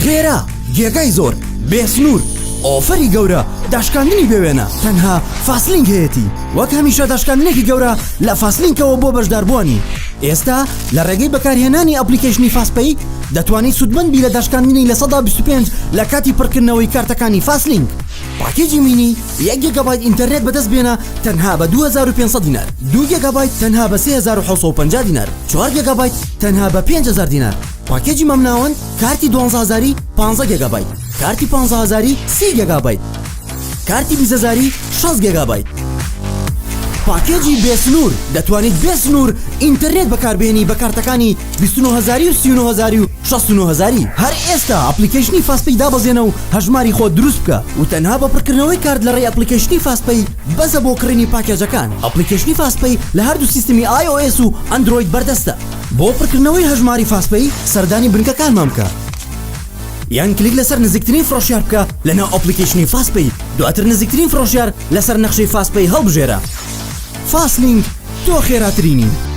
خێرا، گێگای زۆر، بێ سنوور، ئۆفەری گەورە، داشکاندنی بێ وێنە، تەنها فاسلینک هەیەتی. وەک هەمیشە داشکاندنێکی گەورە لە فاسلینکەوە بۆ بەشداربووانی. ئێستا لە ڕێگەی بەکارهێنانی ئەپلیکەیشنی فاستپەی دەتوانیت سوودمەند بی لە داشکاندنی 25% لە کاتی پڕکردنەوەی کارتەکانی فاسلینک. پاکێجی مینی یەک گێگابایت ئینتەرنێت بەدەست بێنە تەنها بە 2500 دینار، دوو گێگابایت تەنها بە 3750 دینار، چوار گێگابایت تەنها بە 5000 دینار. پاکێجی مامناوەند کارتی دوانزە هەزاری پانزە گێگابایت، کارتی پانزە هەزاری سی گێگابایت، کارتی 20 هەزاری 60 گێگابایت. پاکێجی بێ سنوور دەتوانیت بێ سنوور ئینتەرنێت بەکاربهێنی بە کارتەکانی 29 هەزاری و 39 هەزاری و 69 هەزاری. هەر ئێستا ئەپلیکەیشنی فاستپەی دابەزێنە و هەژماری خۆت دروست بکە و تەنها بە پڕکردنەوەی کارت لە ڕێی ئەپلیکەیشنی فاستپەی بەسە بۆ کڕینی پاکێجەکان. ئەپلیکەیشنی فاستپەی لە هەردوو سیستمی ئای ئۆ ئێس و ئەندرۆید بەردەستە. بۆ پڕکردنەوەی هەژماری فاستپەی سەردانی بنکەکانمان بکە یان کلیک لەسەر نزیکترین فرۆشیار بکە لەناو ئەپلیکەیشنی فاستپەی، دواتر نزیکترین فرۆشیار لەسەر نەخشەی فاستپەی هەڵبژێرە. فاستلینک، تۆ خێراترینی.